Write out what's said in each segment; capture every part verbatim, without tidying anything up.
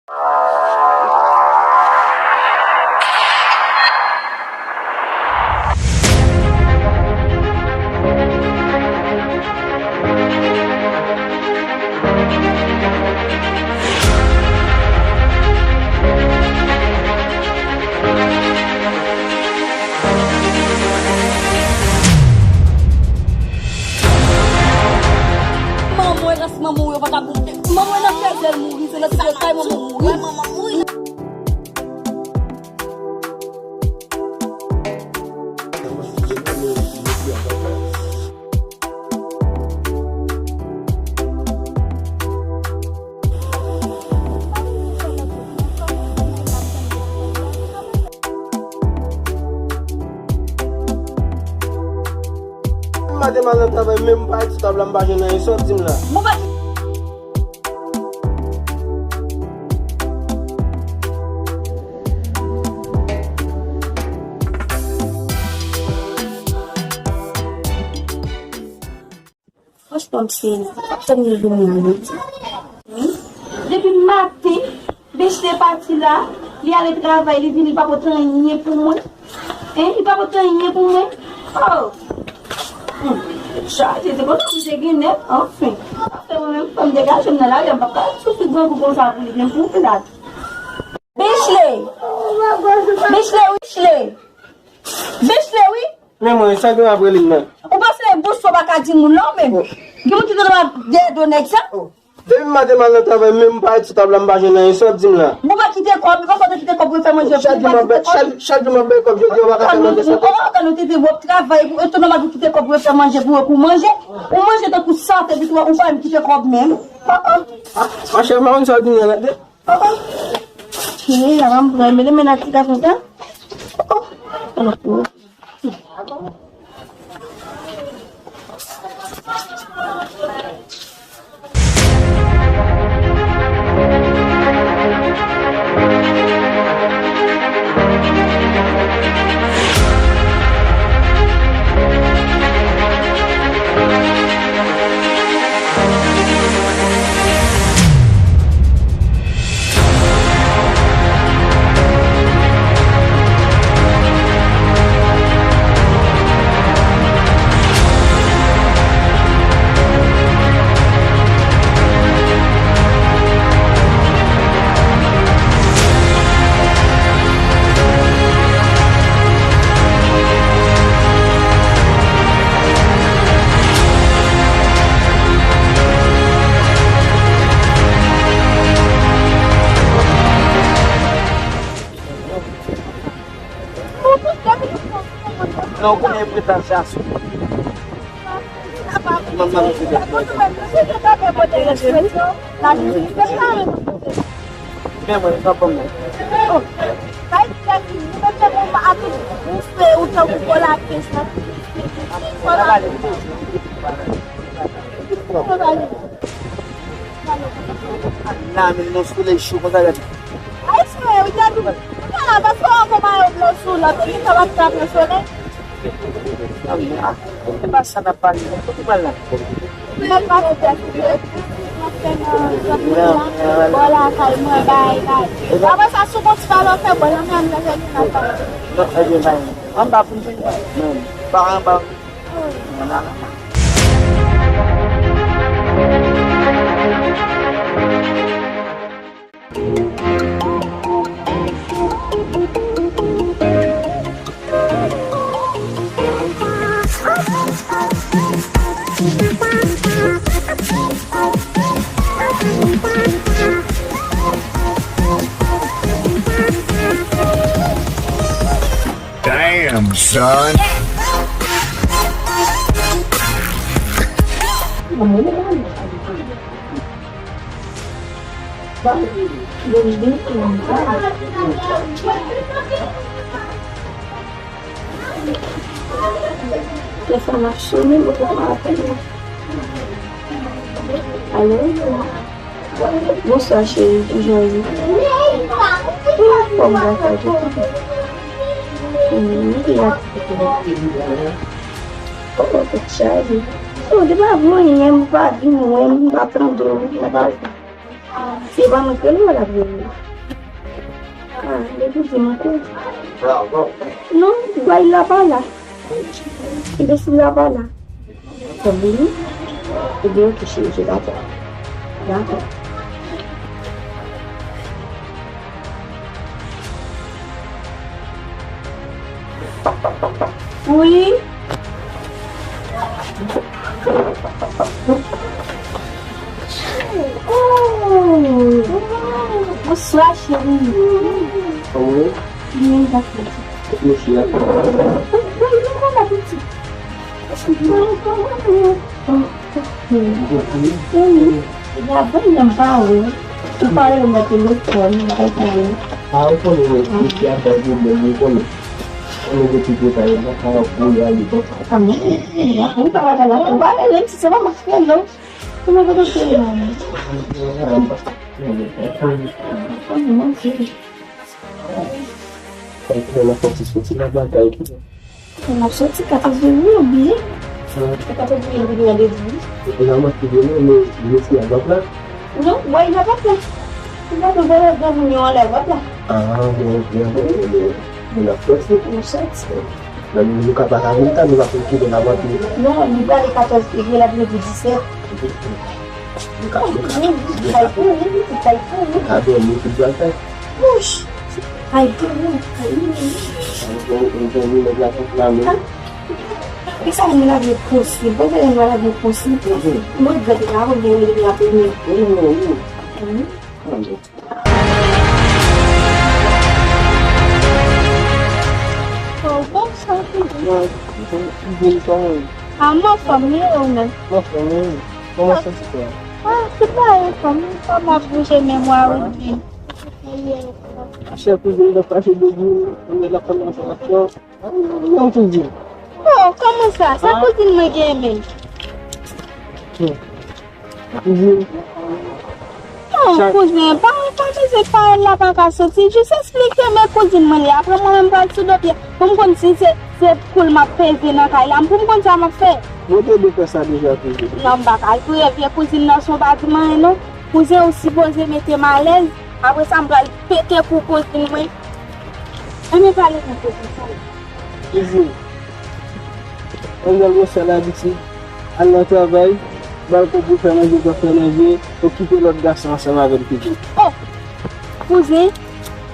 Manman w nan manman w yo pa ka boute. Manman w nan fè zèl mouri, se nan ti kay manman w mouri. Maten m al nan travay, menm m pa ret sou tab la, m pa jwenn anyen. Sa w ap di m la? Bon, pa Franchman, m se, m ap tann li vini an, wi. Depi maten, Bech te pati la, li ale travay, li vini, li pa pote anyen pou mwen. Hein, li pa pote anyen pou mwen. Oh! Hmm. Chaje, se konsa m te gen nèf, anfen. Paske mwen menm, fò m degaje m nan lari a, m pa ka soufri grangou konsa pou li, men pou plat. Bech le! Bech le, wi, Bech le! Bech le, wi! Men mwen, sa gen w ap rele m nan? Ou panse bouch ou pa ka di moun non, men. Gen moun ki te nan dèyè do nèg sa. Depi maten m al nan travay, menm m pa ret sou tab la, m pa jwenn anyen. Sa w ap di m la? Ou pa kite kòb, ou pa kite kòb pou fè manje. Chak jou m ap bay, chak, chak jou m ap bay kòb, jodi a ou pa ka fè manje sa. Oh, kan nou te di w ap travay, e tou nòmal pou kite kòb pou fè manje pou, pou manje. Ou manje tankou sante, epi tou ou pa menm kite kòb menm. Oh, oh. Ah, machè, m pa konn sa w di m nan la. Oh, oh. Cheri, la m pran mele men ak ti gason sa. Oh, oh. Alò, oh. Non, ou konnen pretansyasyon. Manman m se. Men mwen, sa fè mwen. Ou tankou kò la pès la. La, men non, solèy cho konsa, gade. Ay, se, ou te di, ou te la, paske ou akonpaye yon dlo sou lòt, epi sa va t ap nan solèy. Ah, e pa sa n ap pale, non. Kote pral la? Mwen pa fè tèt, mwen fè nan zòn mwen la, bò lakay mwen, bay, bay. Apre sa, si w gon ti pale w fè, bon, nan mwen, mwen fè li nan pale. Non, ebyen, bay. Anba pou m jwenn, non, pa anba. Damn, son. Telefòn ap sone, mwen poko apele. Alo? Bonswa, cheri, kijan w ye? Anfòm, dakò, tou. Hmm, ki aktivite w ap fè? Oh, tèt chaje. Oh, li pa voye anyen, m pa vin wè m, m pa tande w, m pa. Se pa mwen k rele w, l ap rele. Ah, depi di m kou. Non, bay la pa la. Enbesil la pa la. Fò m vini. Ebyen, ok, cheri, je t'attends. Dakò. Wi. Oh, bonswa, cheri. Kòman w ye? Byen, dakò. Mesye a. Wi, wi, nou konn la pitit. Wi. Depi avan, m pa wè w. Ou pale nan telefòn, m pa wè w. Ah, ou konnen, mesye a bay pwoblèm, ou konnen. Konnen depi pou ta yo, nan ka pou y ale konsa. Ah, men, ou pa wè la, ou pa wè, menm si se pa m ap fè, non. Kòman w ap fè, non? Kòm si w nan sòti, sòti nan bagay, tou. Mwen ap sòti katòz fevriye, ou bliye? Katòz fevriye, m vin randevou, wi. E la, mwen te vini, men mesye a p ap la. Non, bòy la p ap la. Ou pa konn vòlè granmoun yo anlè, p ap la. Ah, bon, bon, bon, bon. Mwen ap sòti. Mwen sòti. Men nou ka pa ka vin tan, nou pa konn kite l ap antre. Non, li prale katòz fevriye, l ap rive disèt. Li ka, li ka. Li ka pou ou, li ka pou ou. Li ka dòmi, tout bagay. Wouch! Ay, pou ou, ay, pou ou. Li ka pou ou, nèg la konflame. E sa menm lage posib, bon, men lage posib. Mwen regrèt la, mwen gen li apre mwen. Wi, wi, wi. Wi. Oh, bonswa, Fidji. Fidji, kòman w ye? Ah, m anfòm, wi, ou menm? M anfòm, wi. Kòman w santi kò a? Ah, tout bagay anfòm, wi. Kòman w ap bouje men mwa, wi, wi. Chè kouzin nan fache de jou, mwen la kòmanse aksyon. Yon kouzin. Oh, kòman sa? Sa kouzin mwen gen menm? Hmm. Kouzin. Non, kouzen, pa, pa bezwen pawòl la pa ka soti. Jis esplike mwen kouzin mwen li. Apre mwen menm pral sou do pye. Pou m konn si se, se koul m ap peze nan kay la. Pou m konn sa m ap fè. Mwen te dwe fè sa deja, kouzin. Non, m pa ka al touye vye kouzin nan, se yon pa di m anyen, non. Kouzen, ou sipoze mete m alèz. Apre sa, m pral pete kou kouzin mwen. Ann pale nan kouzin sa. Kouzin, ann al bwè sèl abitid, al nan travay, ba l kòb pou fè manje, pou fè manje, okipe lòt gason ansanm avè l, kouzin. Oh! Kouzin,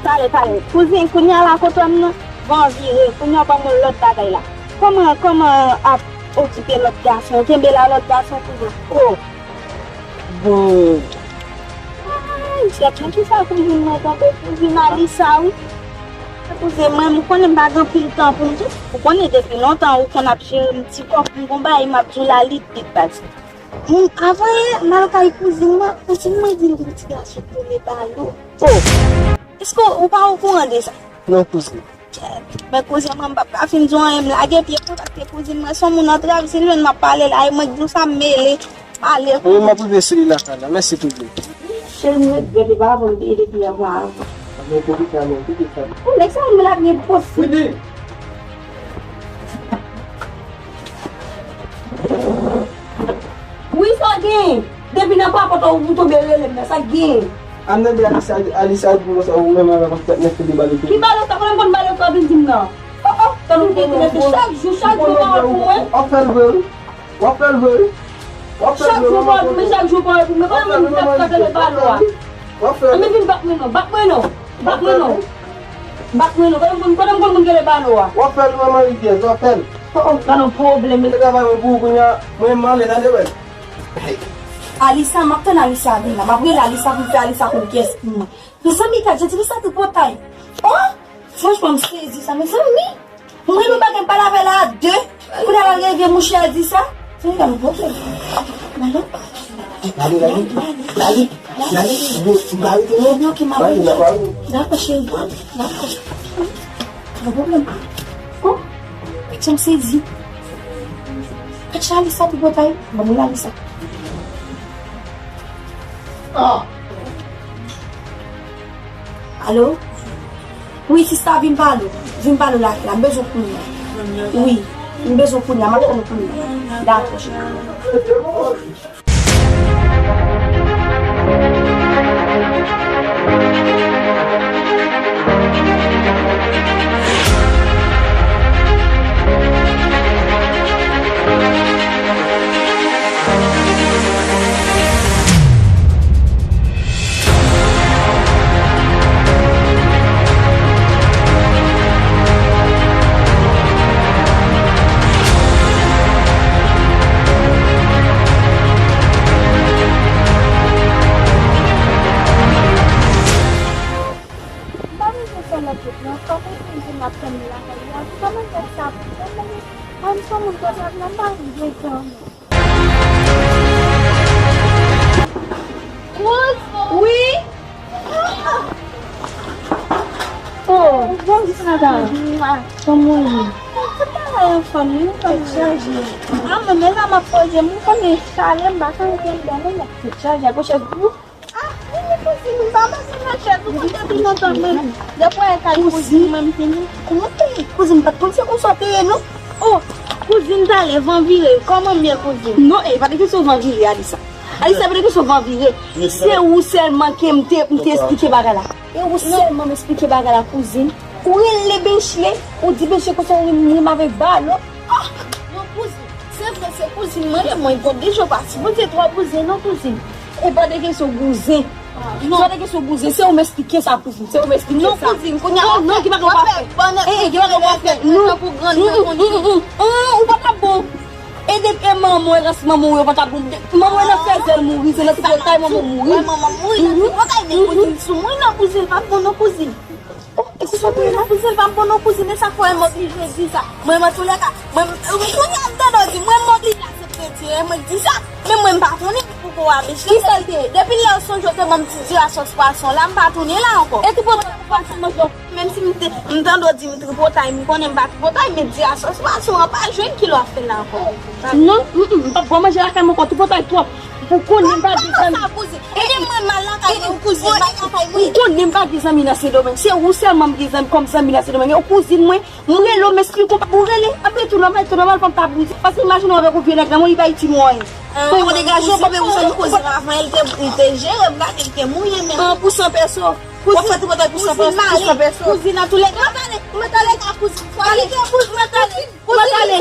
talè, talè. Kouzin, kounye a la kote m nan, bon, vire. Kounye a ban m yon lòt bagay la. Kòman, kòman ap okipe lòt gason? Kenbe la lòt gason, kouzin. Oh! Bon. Ay, chèf, nan kisa kouzin mwen tonbe? Kouzin Alisa, wi. Kouzin mwen, ou konnen m pa gen anpil tan pou m di. Ou konnen depi lontan, ou konn ap jere m ti kòb, m gon bagay, m ap di w la lit bit baz. Moun avan yè, m al kay kouzin mwen, kouzin mwen di m gen ti gason k rele Balo. Oh! Èske w pa okouran de sa? Non, kouzin. Men kouzin mwen, m p ap ka fin di w anyen, m lage pye mwen, paske kouzin mwen se yon moun antrave, si l jwenn m ap pale la, e mwen k di w sa, m mele, pale. Wi, m ap rive sou li lakay la. Mèsi, kouzin. Cheri, m regrèt, e pa avan m te ede pye a avan. Mwen te di sa, mwen te di sa. Ou nèg sa, m lage posib. Wi, sa w gen? Depi nan papòt ou, ou tonbe rele m nan, sa k gen? Ann tande Alisa, Alisa di konsa ou menm avèk yon sèt nèg ki te bale tou. Ki bale sa? Konnen m konn bale sa w vin di m nan. Oh, oh, tann ou te di mesye chak jou, chak jou pawòl pou mwen. W ap fè l vre, wi. W ap fè l vre, wi. W ap fè l vre, manman. Chak jou pawòl pou mwen, chak jou pawòl pou mwen. Konnen m di m t ap fè l balo a. W ap fè l. Ann vin bat mwen non, bat mwen non. Bat mwen non. Bat mwen non. Kote m konn, kote m konn moun rele balo a? W ap fè l, manman Rivyè, w ap fè l. Oh, oh, pa nan pwoblèm. Mete travay mwen pou ou kounye a, mwen m ale, tande, wè. Alisa, m ap tann Alisa vin la. M ap rele Alisa pou m fè Alisa konn kiyès pou mwen. Mezanmi, gad jan ti fi sa tripotay. Oh, franchman, m sezi sa, mezanmi. Mwen, nou pa gen pale avè la a de. Kounye a l al revye mouche a di sa. Se yon pwoblèm. Lale. Lale, lale. Lale. Lale. Yo, m pa rete non. Ebyen, ok, m ap rete. Dakò, cheri. Dakò. Pa gen pwoblèm. Oh, gad jan m sezi. Gad jan Alisa tripotay. Ban mwen Alisa. Ah. Alo? Wi, sista, vin pale w. Vin pale w la, la. M bezwen w kounye a. Wi, m bezwen w kounye a. M ap tann ou kounye a. Dakò, cheri. Nan kòman pou di m ap tann li lakay li a, kòman fè sa pou mwen, mwen, mwen, m son moun konsa, m pa vle tann. Kouz, wi. Oh, bonjou, madanm. Kòman w ye? Tout bagay anfòm, wi, kòman w ye? A, mwen menm la, m ap poze m, m konnen chale, m pa konn kel bò, non, m ap tout chaje ak chèz pou. Ah, vini kouzin, m pa manje nan chèz ou kote pi lontan, men depi w kay kouzin, mwen m vini. Kòman w te ye, kouzin? M pa t konn se konsa w te ye, non. Oh, kouzin, talè, van vire. Kòman m ye, kouzin? Non, e pa de kesyon van vire, Alisa. Alisa, e pa de kesyon van vire. Se ou sèlman ke m te, m te esplike bagay la. E ou sèlman m esplike bagay la, kouzin. Ou rele Benchye, ou di Benchye konsa ou renmen avèk Balo. Ah! Non, kouzin. Se vre, se kouzin mwen ye, mwen, bon, deja w pa sipoze twò bouzen non, kouzin. E pa de kesyon bouzen. Ah, non. Se pa de kesyon bouzen, se ou m esplike sa, kouzin. Se ou m esplike sa. Non, kouzin, kounye a non, non, ki bagay w pa fè? Eh, eh, ki bagay w pa fè? Non, non, non, non, non, ou pa ka bon. E depi e manman w, e rès manman w yo pa ka bon. Manman w nan fèzè l mouri, se nan tripotay manman w mouri. Wè manman mouri nan tripotay, men kouzin sou mwen non, kouzin pa bon non, kouzin. Oh, e se sa w te ye la? Kouzin pa bon non, kouzin, e sa k fè m oblije di sa. Mwen, mwen, antoulèka, mwen, kounye a m tande w di, mwen, m oblije aksepte di, e mwen k di sa. Men mwen, m pa tounen pou kou a bèch. Ki sa l te ye? Depi lè w sonje w te ban m ti diri a sòs pwason la, m pa tounen la ankò. E tripotay, ou pa tounen ankò? Menm si m te, m tande w di m tripotay, m konnen m pa tripotay, men diri a sòs pwason an pa jwenn ki lè w ap fè l la ankò. Non, mm, mm, m p ap manje lakay mwen ankò, tripotay twòp. Ou konnen m pa gen zanmi. Sa, kouzin. Ebyen, mwen mal lakay mwen, kouzin, mal lakay mwen. Ou konnen m pa gen zanmi nan Sendomeng. Se ou sèlman m gen zanmi kòm zanmi nan Sendomeng. E ou kouzin mwen, m rele w, m esplike w, ou rele. Apre tou nòmal, tou nòmal, fò m ta bouzen. Paske imajine w avèk yon vye nèg nan men w, li pa itil ou anyen. Bon, ou degaje w, bon, men ou sèlman kouzin avan, li te, li te jere m, gade, li te mouye menm. An pou san peso. Kouzin, kouzin, male. Kouzin, antoulèka, kouzin, fò ale, kouzin, fò ale.